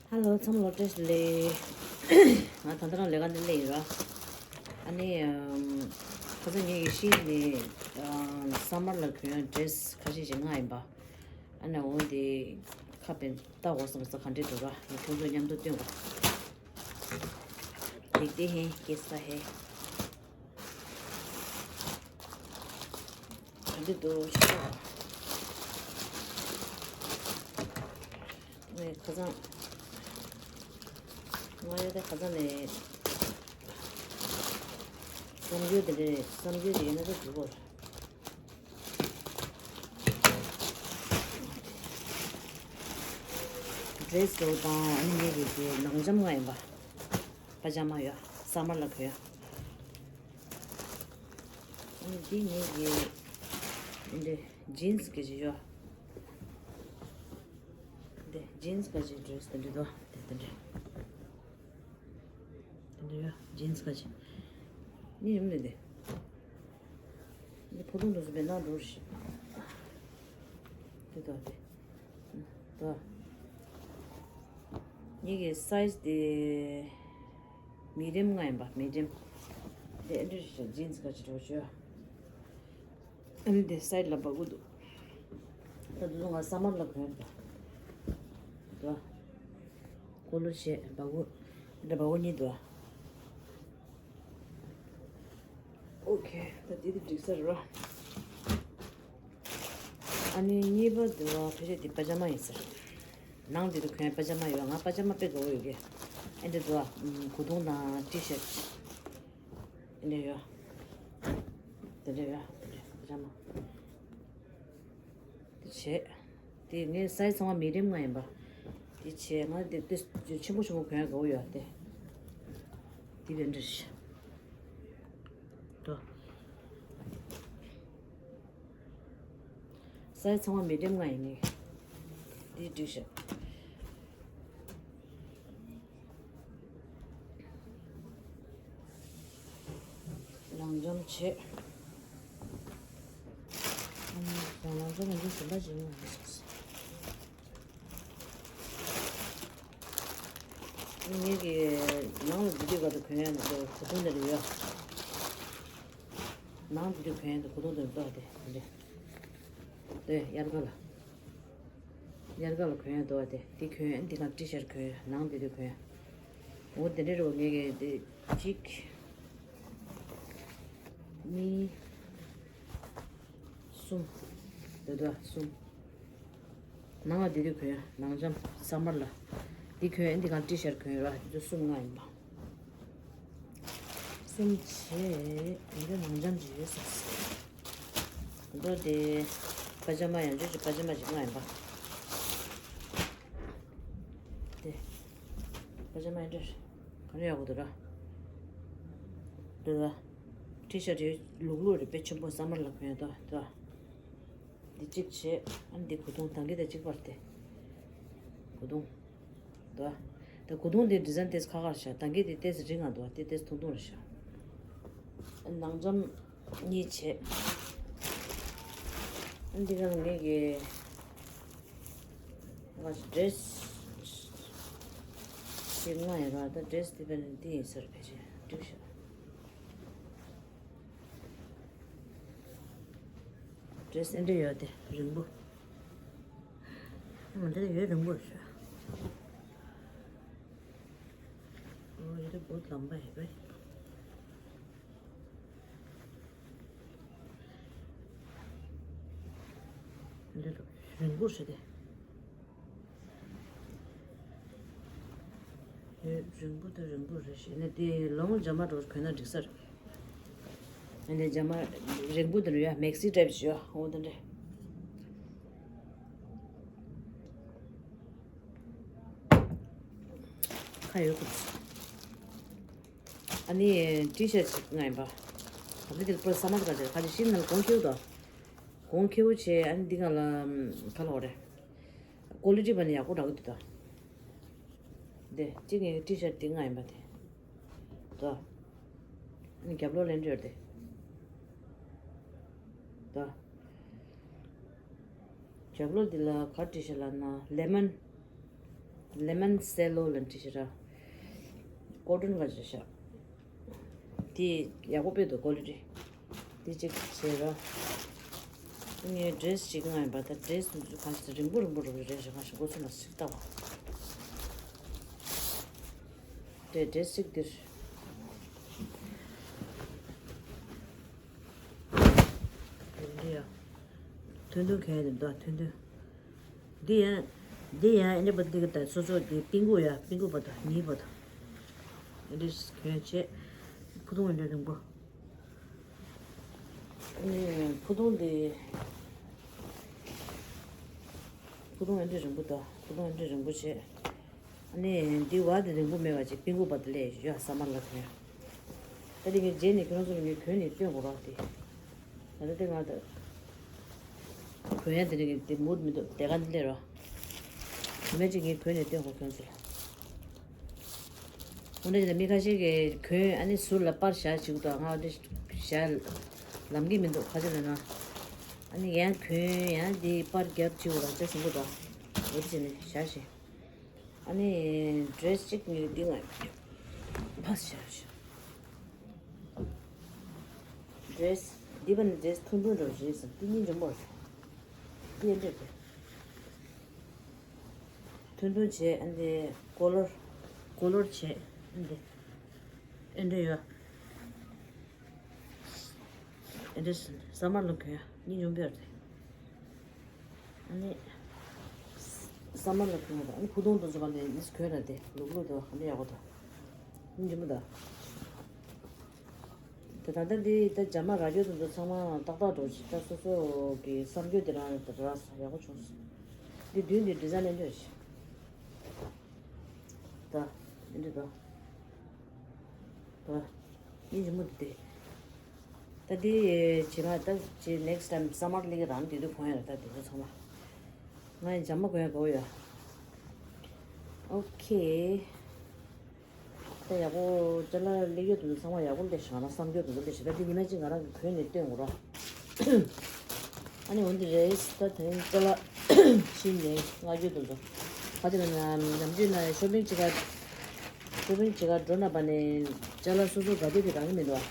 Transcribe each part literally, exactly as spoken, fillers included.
ཧ་ལོ། ཚང་མ་ལ་བཀྲ་ཤིས་བདེ་ལེགས། ང་ད་ལྟ་རང་ལས་ཀ་འདི་སླེབས་ཡིན་ར། ཨ་ནི་ཨམ། ཁ་སང་ངས་ཀྱི་ཤེས་ནི་ཨམ། སམ་མར་ལ་གོན་ཡ་ཌེ་རེ་སི་ཁ་ཤས་ཤིག་མངགས་ཡིན་པ། ཨ་ནི་འོ་འདི་ཁ་པེན་ལྟ་དགོས་བསམ་ས་ག་འདྲས་འདུག་ར། ངས་ཁྱོད་ཚོ་མཉམ་དུ་སྟོན་དགོས། དེ་དེ་ཧེ་ཀེ་ས་ཧེ། ག་འདྲ་འདུག་ཤོག་ངས་ཁ་སང་། ང་ཡོད་དེ་ཁ་སང་ནས་བསམ་རྒྱུ་དེ་འདྲས་བསམ་རྒྱུ་དེ་ཡིན་ན་ཚོ་འགྲིག་གོ། ཌེ་རེ་སི་འདྲ་བོ་དང་ཨ་ནི་ངེད་ཀྱི་དེ་ནང་འཇམ་ལྔ་ཡིན་པ། པ་ཇ་མ་ཡོད། སམ་མར་ལ་གོན་ཡ། ཨ་ནི་འདི་ངེད་ཀྱི་འདི་ཇིན་སི་གི་ཅིག་ཡོད། འདི་ཇིན་སི་གི་ཅིག་ཌེ་རེ་སི་དེ་འདྲ་འདུག་དེ་དེ་འདྲ། དེ་འདྲ་ཡོད། ཇིན་སི་གི་ཅིག་ནི་ཡོད་མེད་དེ། འདི་ཕོ་ཐུང་དུ་སུ་བེད་ན་འགྲོ་ཞིག་དེ་དོ་དེ། དོ། ངེད་ཀྱི་སའི་ཛི་དེ། མི་ཌི་ཡམ་ལྔ་ཡིན་པ། མི་ཌི་ཡམ། དེ་ཨེ་འདྲ་ཞིག་ཇིན་སི་ག་ཅིག་འགྲོ་ཞོ། ཨ་ནི་དེ་སའི་ཌི་ལ་བ་གུ་འདུག་ད་དུ་ང་སམ་མར་ལ་གོན་པ། དོ། ཀོ་ལོ་བྱས་བ་གུ། འདི་བ་གུ་གཉིས་འདུག་ཨོ་ཁེ། ད་དེ་དེ་འགྲིག་ས་རེད་ར། ཨ་ནི་གཉིས་པ་དེ་ལ་ཕལ་ཆེར་དེ་པ་ཇ་མ་ཡིན་ས་རེད། ནང་དེ་དུ་གོན་པ་ཇ་མ་ཡོད། ང་པ་ཇ་མ་དཔེ་དགའ་བོ་ཡོད་གི། ཨེ་འདི་དུ་ཨ་གོས་ཐུང་དང་ཊི་ཤར་ཊི། ཨེ་འདི་ཡོད། དེ་འདྲ་ཡོད། དེ་འདྲ་པ་ཇ་མ། དེ་བྱས། དེ་ངའི་སའི་ཛི་ཚང་མ་མི་ཌི་ཡམ་ལྔ་ཡིན་པ། དེ་བྱས་ང་དེ་དེ་ཆེན་པོ་ཆེན་པོ་གོན་ཡག་དགའ་བོ་ཡོད་དེ། དེ་བས་འདྲ་ཞིག་དོ། སའི་ཛི་ཚང་མ་མི་ཌི་ཡམ་ལྔ་ཡིན་ནི། དེ་འགྲིག་ཤག་ནང་འཇམ་བྱེད། ཨ་ནི་ནང་འཇམ་ཡིན་དུས་ཟིན་པ་བྱེད་མི་འདུག་ངེད་ཀྱི་ནང་ལ་འདི་དུས་ག་དུ་གོན་ཡ་འདི་གོས་ཐུང་འདི་རེད་ཡོད། ནང་འདི་དུས་གོན་ཡ་འདི་གོས་ཐུང་འདི་འདུག་སྟེ་འདི་འདི་དབྱར་ཁ་ལ། དབྱར་ཁ་ལ་གོན་ཡ་འདུག་བ་དེ། འདི་གོན། འདི་ག་ཊི་ཤར་ཊི་གོན། ནང་འདི་དུས་གོན། འོ་དེ་འདྲ་རེད་བ། ངེད་ཀྱི་འདི་གཅིག་གཉིས། གསུམ། འདི་འདུག་བ། གསུམ། ནང་ལ་འདི་དུས་གོན། ནང་འཇམ་སམ་མར་ལ། འདི་གོན། འདི་ག་ཊི་ཤར་ཊི་གོན་ར། འདི་ཚོ་གསུམ་ལྔ་ཡིན་པ། གསུམ་བྱས། འདི་ནང་འཇམ་ཅིག་ཡོད་ས། མདོ་དེ་པ་ཇ་མ་ཡང་འཇོག་ཅིག་པ་ཇ་མ་ཞིག་ལྔ་ཡིན་པ། དེ་པ་ཇ་མ་ཡང་འདྲ་ག་རེ་ཡག་པོ་འདུག་ར། འདི་ལ་ཊི་ཤར་ཊི་ལུག་ལུག་རེད། དཔེ་ཆེན་པོ་སམ་མར་ལ་གོན་ཡ་འདུག་འདུག་འདི་གཅིག་བྱས། ཨ་ནི་འདི་གོས་ཐུང་དང་གི་དང་གཅིག་པར་ཏེ། གོས་ཐུང་། འདུག་ཨ། ད་གོས་ཐུང་འདི་ཌི་ཛའིན་ཏོག་ཙམ་ཁག་ཁག་རེད་ཤག་དང་གི་འདི་ཏོག་ཙམ་རིང་ང་འདུག་ཨ། འདི་ཏོག་ཙམ་ཐུང་ཐུང་རེད་ཤག་ཨ་ནང་འཇམ་གཉིས་བྱས། ཨ་འདི་ག་ངེད་ཀྱི་ང་ཌི་རེ་སི་ཞིག་ལྔ་ཡོད་ར། ད་ཌི་རེ་སི་འདི་བས་ན་འདི་ཡིན་ས་རེད། ཕལ་ཆེར་འགྲིག་ཤག་ཌི་རེ་སི་ཨེ་འདྲ་ཡོད་དེ་རིང་པོ། ཨ་འདི་ཡོད་རིང་པོ་ཞིག་ཨོ་ཡོད་དེ་བོད་ལམ་པ་ཡོད་པས། འདི་རིང་པོ་ཞིག་དེ། ཡོད་རིང་པོ་དང་རིང་པོ་རེད་ཤག་ནི་དེ་ལོང་ཇ་མ་འགྲོ་གོན་ན་འགྲིག་ས་རེད། ཨ་ནི་ཇ་མ་རིང་པོ་དེ་རུ་ཡ་མེག་སི་ཊའིབ་ཞིག་ཡོད། འོ་དེ་འདྲ། ཁ་ཡོད་ཁུག་ཨ་ནི་ཊི་ཤར་ཊི་ཞིག་ལྔ་ཡིན་པ། ཨ་ནི་དེ་པོ་སམ་མར་ག་ཅེ་ཁ་ཅེ་ཤིན་ནང་གོང་ཁེའུ་དང་། གོང་ཁེའུ་བྱས། ཨ་ནི་འདི་ག་ལ་ཁ་ལོ་རེད། ཀོ་ལི་ཊི་བ་ནི་ཡག་པོ་འདྲ་གི་འདུག་ད། འདི་གཅིག་ངའི་ཊི་ཤར་ཊི་འདི་ལྔ་ཡིན་པ་དེ། ད། ཨ་ནི་རྒྱབ་ལོགས་ལེན་འདྲ་ཡོད་དེ། ད། རྒྱབ་ལོགས་འདི་ལ་ག་ཊི་ཤར་ཊི་ལབ་ན་ལེ་མོན། ལེ་མོན་སེ་ལོ་ལ་འདྲི་ཤི་ར། ཀོ་ཊོན་ག་ཅི་ཤ། དེ་ཡག་པོ་དཔེ་འདུག་ཀོ་ལི་ཊི། དེ་གཅིག་བྱས་ར། ངའི་ཌི་རེ་སི་གཅིག་ང་ཡིན་པ་ད་ཌི་རེ་སི་དེ་ཚོ་གང་ཞིག་རིང་པོ་རིང་པོ་རུ་རེ་རེ་གང་ཞིག་འགོ་ཚུགས་ན་ཞིག་ལྟ་བ། དེ་ཌི་རེ་སི་གཅིག་འདིར། འདི་ཡ། ཐུང་ཐུང་གས་འདི་འདུག་ཐུང་ཐུང་། འདི་ཡང་། འདི་ཡང་ཨེ་འདྲ་པོ་འདི་གི་ད་སོ་སོ་འདི་པིང་ཀུ་ཡ་པིང་ཀུ་པོ་དང་ནི་པོ་དང་། ཨེ་འདྲ་གས་བྱས། ཕུ་ཐུང་ཨེ་འདྲ་རིང་པོ། ཨ་ནི་ཕུ་ཐུང་འདི། ཕུ་ཐུང་ཨེ་འདྲ་རིང་པོ་དང་ཕུ་ཐུང་ཨེ་འདྲ་རིང་པོ་བྱས། ཨ་ནི་འདི་བ་དེ་རིང་པོ་མེད་པ་ཅིག་པིང་ཀུ་པ་དེ་ལས་ཡོད་ས་མ་ལ་ཐོན། ད་དེ་ངས་རྗེས་ནས་ཁྱོད་རང་ཚོ་ལ་ངས་གོན་ནས་སྟོན་དགོས་རོགས་དེ། ད་ལྟ་དེ་ང་ད། གོན་ཡ་དེ་རིང་གི་དེ་མུར་མི་འདུག་དེ་ག་འདི་ལས་རོ། གོན་ཡ་ཅིག་ངས་གོན་ནས་སྟོན་དགོས་ཁྱོད་ཚོ་ལ། འོ་ན་མི་ཁ་ཤས་ཀྱིས་གོན་ཨ་ནི་ཟུར་ལ་པར་བཞག་བཅུག་དང་ང་འདི་བཞག་ལམ་གྱི་མི་འདུག་ཁ་ཆེ་ལ་ན། ཨ་ནི་ཡང་གོན་ཡང་འདི་པར་རྒྱབ་བཅུག་ར་ཅག་སྲིན་པོ་དང་། འོ་དེ་བྱས་ནས་བཞག་ཞིང་། ཨ་ནི་ཌི་རེ་སི་གཅིག་ངས་འདི་ང་ཕ་བཞག་ཞིང་། ཌི་རེ་སི་འདི་པ་ནི་ཌི་རེ་སི་ཐུང་ཐུང་འགྲོ་བཞིན་སམ་འདི་གཉིས་འཇོམས་པོ་རེད། འདི་ཨེ་འདྲ་རེད། ཐུང་ཐུང་བྱས་ཨ་འདི་ཀོ་ལོར་ཀོ་ལོར་བྱས་ཨ་འདི་ཨེ་འདྲ་ཡོད། ཨེ་འདྲ་ས་མར་ལ་གོན་ཡ་གཉིས་འཇོམས་པོ་རེད། ཨ་ནི་ས་མར་ལ་གོན་ཡ་དང་ཨ་ནི་ཕུ་ཐུང་དུ་འཛུལ་བ་ནས་ཨ་ནི་གོན་ར་དེ་ལུག་ལུག་དེ་བ་ག་འདྲ་ཡག་པོ་དང་གཉིས་འཇོམས་པོ་དང་། དེ་ད་ལྟ་འདི་ད་རྒྱ་མ་ར་ཅོ་དེ་ཚོ་ཚང་མ་ཏག་ཏག་འགྲོ་ཅིག་ད་སོ་སོ་གི་བསམ་རྒྱུ་དེ་རང་རག་སོང་ཡག་པོ་བྱུང་སོང་། འདི་མདུན་འདི་ཌི་ཛའིན་ཨེ་འདྲ་ཞིག་ད་ཨེ་འདྲ་ད་ད་ཡིན་གྱི་མོ་འདི་དེ་ད་འདི་བྱེད་མ་ད་བྱེད་ནེག་སི་ཊའིམ་སམ་མར་ལི་གི་རང་འདི་དུ་གོན་ཡ་ར་ད་འདི་ཚོ་ཚང་མ་ང་ཡང་རྒྱ་མ་གོན་ཡ་དགའ་བོ་ཡོད། ཨོ་ཁེ། ད་ཡག་པོ་ཅ་ལག་ལེགས་ཡོད་དུ་ཚང་མ་ཡག་པོ་ལས་ཤག་ན་བསམ་རྒྱུ་དུ་ལས་ཤག་ད་འདི་ཉི་མ་གཅིག་ང་རང་གི་གོན་ནས་སྟོན་དགོས་རོགས། ཨ་ནི་འོན་ཏེ་རེས་ད་དེ་ཅ་ལག་ཕྱིན་ནས་ང་རྒྱུ་དུ་ཚོ་ཧ་ཅང་ན་ནམ་རྒྱུན་ན་ཤོ་པིང་བྱེད་ག་ཤོ་པིང་བྱེད་ག་འགྲོ་ན་པ་ནས་ཅ་ལག་སོ་སོ་ག་དུས་དེ་རང་གི་མི་འདུག་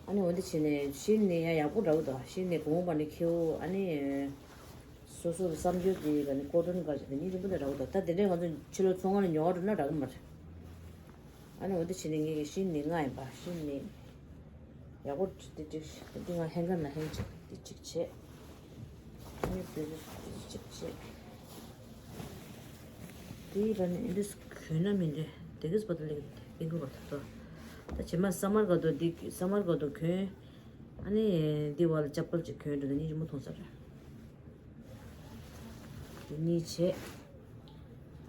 ཨ་ནི་འོན་ཏེ་ཕྱིན་ནས་ཕྱིན་ནས་ཡང་ཡག་པོ་འདྲ་བོ་དང་ཕྱིན་ནས་གོང་པ་ནས་ཁྱེའུ་ཨ་ནི། སོ་སོ་གི་བསམ་རྒྱུ་དེ་ག་ནི་ཀོ་ཊོན་ག་ཞིག་དེ་གཉིས་རིན་པོ་དེ་འདྲ་བོ་དང་ད་དེ་འདྲའི་ང་ཚོ་ཕྱི་ལོགས་ཚོང་ཁང་ལ་ཉོ་བ་འགྲོ་ན་འདྲ་གི་མ་རེད། ཨ་ནི་འོ་དེ་བྱས་ནས་ངས་ཤིན་ནི་ང་ཡིན་པ་ཤིན་ནི་ཡག་པོ་དེ་དེ་དེ་ང་ཧེང་ག་ན་ཧེང་ཅིག་དེ་གཅིག་བྱས། ཨ་ནི་དེ་དེ་གཅིག་བྱས། དེ་ཡིན་པ་ནི་ཨིན་དུས་གོན་ན་མི་འདྲ་དེ་གིས་པ་དེ་ལེགས་དེ་གི་པ་དེ་ད་ད་བྱེ་མ་ས་མར་ག་དོ་འདི་ས་མར་ག་དོ་གོན། ཨ་ནི་འདི་བ་ལ་ཅབ་པལ་ཅིག་གོན་འགྲོ་ན་ཉིན་ཅིག་མོ་མཐོང་ས་རེད། དེ་གཉིས་བྱས།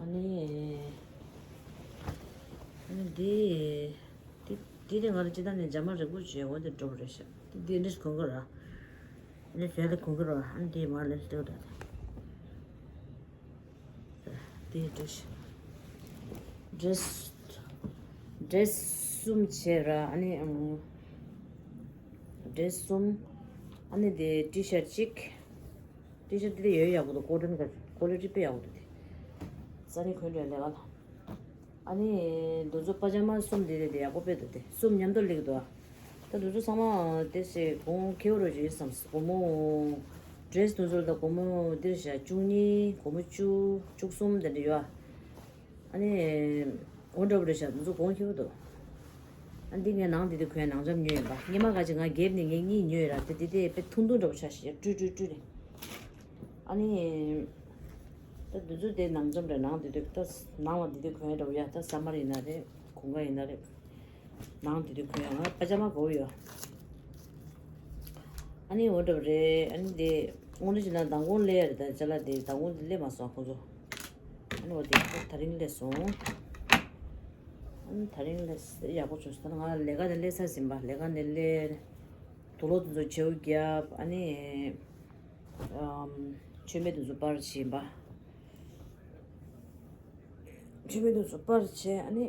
ཨ་ནི། ཨ་ནི་འདི། འདི་འདི་དེ་ང་རང་སྤྱི་བཏང་ནས་རྒྱ་མ་རིང་པོ་བྱས་འོ་དེ་འགྲོ་བ་རེད་ཤག་འདི་འདི་འདྲས་གོན་གི་ར། ཨ་ནི་ཟས་ལ་གོན་གི་ར་ཨ་ནི་འདི་མར་ལ་སྟེར་བ་དེ་འདྲས། ཌི་རེ་སི། ཌི་རེ་སི་གསུམ་བྱས་ར་ཨ་ནི། ཌི་རེ་སི་གསུམ། ཨ་ནི་དེ་ཊི་ཤར་ཊི་གཅིག་ཊི་ཤར་ཊི་དེ་ཡོད་ཡག་པོ་འདུག་ཀོ་ཊོན་ག་ཀོ་ལི་ཊི་དཔེ་ཡག་པོ་འདུག་དེ། ས་ནི་གོན་འདྲ་ལས་ཀ་ལ། ཨ་ནི་འདི་ཚོ་པ་ཇ་མ་གསུམ་དེ་དེ་དེ་ཡག་པོ་དཔེ་འདུག་དེ་གསུམ་མཉམ་དུ་སླེབས་འདུག་ད་འདི་ཚོ་ཚང་མ་དེ་སེ་གོང་ཁེ་བོ་རོ་ཞིག་ཡོད་བསམ་སོང་སྒོར་མོ། ཌི་རེ་སི་འདི་ཚོ་ལ་སྒོར་མོ་འདིར་བཞག་བཅུ་གཉིས་སྒོར་མོ་བཅུ་བཅུ་གསུམ་དེ་འདྲ་ཡོད་ཨ། ཨ་ནི། འོ་འདྲ་བོ་རེད་ཤག་འདི་ཚོ་གོང་ཁེ་བོ་འདུག་ཨ་འདི་ངས་ནང་འདི་དུ་གོན་ནང་འཇམ་ཉོས་ཡིན་པ། སྔོན་མ་ག་ཅིག་ང་རྒྱབ་ནས་ངས་གཉིས་ཉོས་ཡོད་ར་དེ་དེ་དེ་དཔེ་ཐུང་ཐུང་འདྲ་བོ་ཆགས་ཤག་སྤྲུལ་སྤྲུལ་སྤྲུལ་རེད། ཨ་ནི། ད་འདི་ཚོ་དེ་ནང་འཇམ་རེད་ནང་འདི་དུ་ད་ནང་ལ་འདི་དུ་གོན་འདྲ་བོ་ཡ་ད་ས་མར་ཡིན་ན་རེད་གོང་ཁ་ཡིན་ན་རེད། ནང་དེ་དུས་གོན་ཡང་ང་པ་ཇ་མ་གོ་ཡོད། ཨ་ནི་འོ་འདྲ་བ་རེད་ཨ་ནི་དེ་དངོས་གནས་བྱས་ན་མདང་དགོང་སླེབས་ཡ་རེད་ད་ཅ་ལག་དེ་མདང་དགོང་དེ་སླེབས་མ་སོང་ཁོ་ཚོ། ཨ་ནི་འོ་དེ་ད་རིང་སླེབས་སོང་། ཨ་ནི་ད་རིང་སླེབས་ཡག་པོ་བྱུང་སོང་ད་ང་ལས་ཀ་ནས་སླེབས་ཚར་ཟིན་པ་ལས་ཀ་ནས་སླེབས། དུག་ལོག་དེ་ཚོ་བྱེའུ་བརྒྱབ་ཨ་ནི། མཆོད་མེ་དེ་ཚོ་པར་བྱིན་པ། མཆོད་མེ་དེ་ཚོ་པར་བྱས་ཨ་ནི།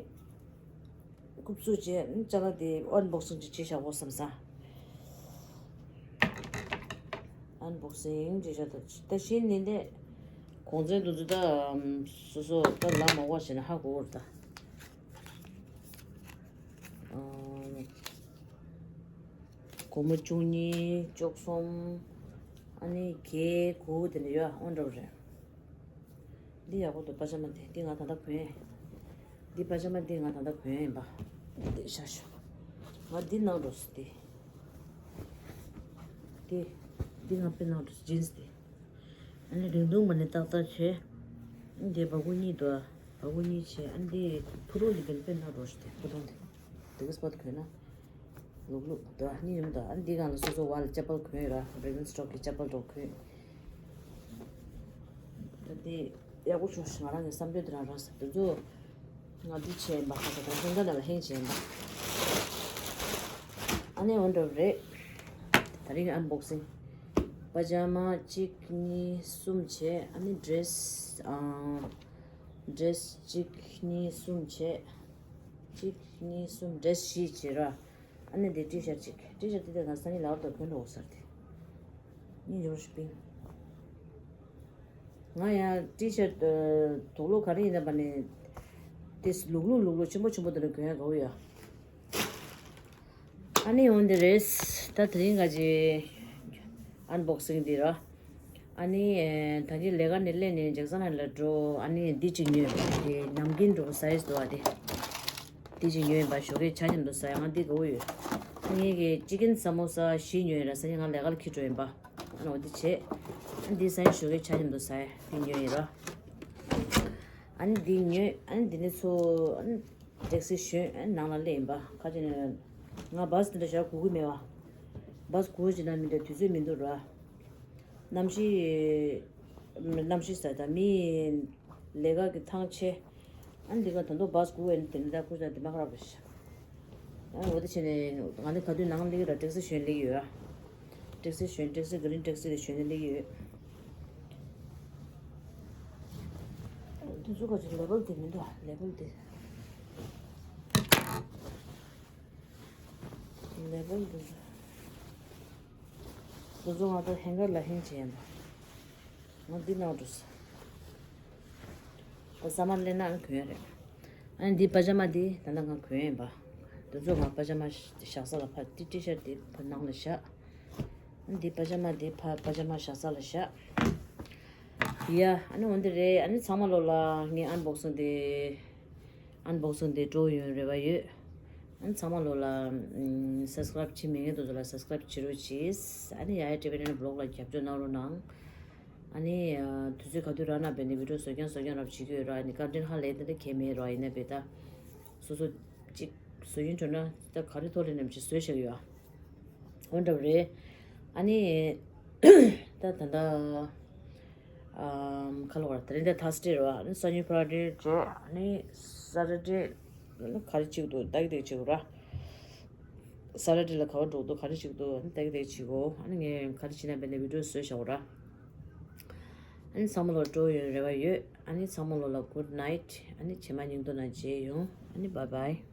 རྐུབ་བཙུགས་བྱས་ཨ་ནི་ཅ་ལག་དེ་ཨན་བོག་སིང་ཅིག་བྱས་བཞག་གོ་བསམ་ས། ཨན་བོག་སིང་བྱས་བཞག་ད་ད་གཞི་ནས་འདི། གོང་ཚད་འདི་ཚོ་ད་སོ་སོ་ད་ལ་མ་བ་བྱས་ན་ཧ་གོ་བར་ད། སྒོར་མོ་བཅུ་གཉིས་བཅུ་གསུམ། ཨ་ནི་བརྒྱད་དགུ་དེ་འདྲ་ཡོད་ཨ་འདྲ་བོ་རེད། འདི་ཡག་པོ་འདུག་པ་ཇ་མ་དེ། འདི་ང་ད་ལྟ་གོན་ཡིན། འདི་པ་ཇ་མ་འདི་ང་ད་ལྟ་གོན་ཡིན་པ། འདི་ཤ་ཤོ། ང་འདི་ནང་འགྲོ་སི་འདི། འདི། འདི་ང་དཔེ་ནང་འགྲོ་སི་ཇིན་སི་འདི། ཨ་ནི་རིང་ཐུང་མ་ནི་ཏག་ཏག་བྱས། འདི་བ་གུ་གཉིས་འདུག་བ་གུ་གཉིས་བྱས། ཨ་འདི་ཕུ་ཐུང་འདི་གན་དཔེ་ནང་འགྲོ་སི་འདི་ཕུ་ཐུང་འདི། འདི་གི་སྤོ་ཏི་གོན་ན། ལུག་ལུག་དོ་ནི་ཡོང་དོ། ཨ་འདི་གང་ལ་སོ་སོ་བ་ལ་ཅ་པལ་གོན་ཡོད་ར། བྷིར་གན་སི་ཊོག་གི་ཅ་པལ་འགྲོ་གོན། ད་འདི་ཡག་པོ་བྱུང་ཞིག་ང་རང་གི་བསམ་འདོད་དེ་རང་རག་ས་དེ་ཚོ། ང་འདི་བྱས་ཡིན་པ་ཁ་ས་དང་ཤོང་ད་ན་ལ་ཧེང་བྱས་ཡིན་པ། ཨ་ནི་འོན་འགྲོ་རེད། ད་རིང་ཨན་བོག་སིང་། པ་ཇ་མ་གཅིག་གཉིས་གསུམ་བྱས། ཨ་ནི་ཌི་རེ་སི། ཨ། ཌི་རེ་སི་གཅིག་གཉིས་གསུམ་བྱས། གཅིག་གཉིས་གསུམ་ཌི་རེ་སི་བཞི་བྱས་ར། ཨ་ནི་འདི་ཊི་ཤར་ཊི་གཅིག་ཊི་ཤར་ཊི་འདི་དེ་ང་སང་ཉིན་ལ་བར་དུ་གོན་འགྲོ་དགོས་ས་རེད། ཉིན་འགྱུར་ཤོ་པིང་། ང་ཡང་ཊི་ཤར་ཊི་དུག་ལོག་ག་རེ་ཡིན་ན་པ་ནི། དེ་ལུག་ལུག་ལུག་ལུག་ཆེན་པོ་ཆེན་པོ་དེ་འདྲ་གོན་ཡག་དགའ་བོ་ཡོད། ཨ་ནི་འོན་ཏེ་རེད། ད་དེ་རིང་ག་ཅི་ཨན་བོག་སིང་འདི་ར། ཨ་ནི་ད་གིན་ལས་ཀ་ནས་སླེབས་ནས་ཇེག་སན་ཧན་ལ་འགྲོ། ཨ་ནི་འདི་གཅིག་ཉོས་པ་དེ་ནམ་རྒྱུན་འགྲོ་ས་ཡིས་འདུག་ཨ་དེ། འདི་གཅིག་ཉོས་པ་ཞོགས་ཀས་ཇ་མཉམ་དུ་ཟ་ཡ་ང་འདི་དགའ་བོ་ཡོད། ངས་གི་ཅི་ཀན་ས་མོ་ས་བཞི་ཉོས་ཡིན་ར། སང་ཉིན་ང་ལས་ཀ་ལ་འཁྱེར་འགྲོ་ཡིན་པ། ཨ་ནི་འོ་འདི་བྱས། ཨ་ནི་འདི་སང་ཉིན་ཞོགས་ཀས་ཇ་མཉམ་དུ་ཟ་ཡ་འདི་ཉོས་ཡིན་ར། ཨ་ནི་འདི་ཉོས། ཨ་ནི་འདི་ནས་ཚུར་ཨ་ནི་ཊེག་སི་ཞོན། ཨ་ནི་ནང་ལ་སླེབས་ཡིན་པ། ཁ་ཅིག་ནས་ང་བཱ་སི་འདི་འདྲ་ཞག་སྒུག་གི་མེད་པ། བཱ་སི་སྒུག་བྱས་ན་མི་འདྲ་དུས་ཚོད་མི་འདུག་ར། གནམ་གཤིས། གནམ་གཤིས་ཟེར་ད་མི་ལས་ཀ་གི་ཐང་ཆད། ཨ་ནི་འདི་ག་ད་དུང་བཱ་སི་སྒུག་ཡོད་ནི་དེ་འདྲ་ཁུར་ས་འདི་མ་ཁ་རག་པ་ཞིག་ཨ་འོ་དེ་བྱས་ནས་ང་ནི་ག་དུས་ནང་སླེབས་ཀྱི་ར། ཊེག་སི་ཞོན་སླེབས་ཀྱི་ཡོད་ཨ། ཊེག་སི་ཞོན། ཊེག་སི་གྷི་རིན་ཊེག་སི་དེ་ཞོན་ནས་སླེབས་ཀྱི་ཡོད། འདི་ཚོ་ག་ཅིག་ལེ་བལ་དེ་མི་འདུག་ལེ་བལ་དེ། ལེ་བལ་དེ་ཚོ། དེ་ཚོ་ང་ཚོ་ཧེང་གར་ལ་ཧེང་བྱས་ཡིན་པ། ང་འདི་ནང་འགྲོ་ས། ད་ས་མ་སླེབས་ན་ཨ་གོན་ཡ་རེད། ཨ་ནི་འདི་པ་ཇ་མ་འདི་ད་ལྟ་ང་གོན་ཡིན་པ། དེ་ཚོ་ང་པ་ཇ་མ་བཞག་ས་ལ་ཕ། ཏི་ཊི་ཤར་ཊི་འདི་ཕ་ནང་ལ་བཞག་ཨ་ནི་འདི་པ་ཇ་མ་འདི་ཕ་པ་ཇ་མ་བཞག་ས་ལ་བཞག་ཡ། ཨ་ནི་འོན་ཏེ་རེད། ཨ་ནི་ཚང་མ་ལོ་ལ་ངའི་ཨན་བོག་སིང་འདི། ཨན་བོག་སིང་དེ་སྤྲོ་ཡོང་རེ་བ་ཡོད། ཨ་ནི་ཚང་མ་ལོ་ལ་སབ་སི་ཀ་རབ་བྱེད་མེད་མཁན་དེ་ཚོ་ལ་སབ་སི་ཀ་རབ་བྱེད་རོགས་གྱིས། ཨ་ནི་ཡ་ཡ་ཊི་བི་ནེ་བི་ལོག་ལ་རྒྱབ་སྐྱོར་གནང་རོགས་གནང་། ཨ་ནི་དུས་ཚོད་ག་དུས་རག་ན་བས་ནས་བི་ཌི་ཡོ་བཟོ་རྐྱང་བཟོ་རྐྱང་རབ་བྱེད་ཀྱི་ཡོད་ར། ཨ་ནི་ཀོན་ཊེན་ཊི་ཧ་ལས་དེ་འདྲ་གས་མེད་ར། ཡིན་ན་བས་ད་སོ་སོ་གཅིག་བཟོ་ཡིན་འགྲོ་ན་ད་ག་རེ་ཐོག་ལས་ནམ་ཞིག་བཟོས་བཞག་ཡོད་ཨ། འོ་འདྲ་བ་རེད། ཨ་ནི་ད་ད་ད་ཨམ་ཁ་ལོ་བར་དེ་རིང་ད་ཐར་སི་ཌེ་རེད་བ། ཨ་ནི་སང་ཉིན་ཕ་ར་ཌེ་བྱས། ཨ་ནི་ས་ཊར་ཌེ་ག་རེ་བྱེད་ཀྱི་འདུག་ལྟ་གི་བསྡད་ཀྱི་བྱེད་དགོས་ར། ས་ཊར་ཌེ་ལ་ག་པར་འགྲོ་གི་འདུག་ག་རེ་བྱེད་ཀྱི་འདུག་ཨ་ནི་ལྟ་གི་བསྡད་ཀྱི་བྱེད་དགོས། ཨ་ནི་ངས་ག་རེ་བྱེད་ན་བས་ནས་བི་ཌི་ཡོ་བཟོས་བཞག་གོ་ར། ཨ་ནི་ཚང་མ་ལོ་སྤྲོ་ཡོང་རེ་བ་ཡོད། ཨ་ནི་ཚང་མ་ལོ་ལ་གུཌ་ནའིཊ། ཨ་ནི་རྗེས་མ་ཉིན་ཐོ་ན་མཇལ་ཡོང་། ཨ་ནི་བཱའི་བཱའི།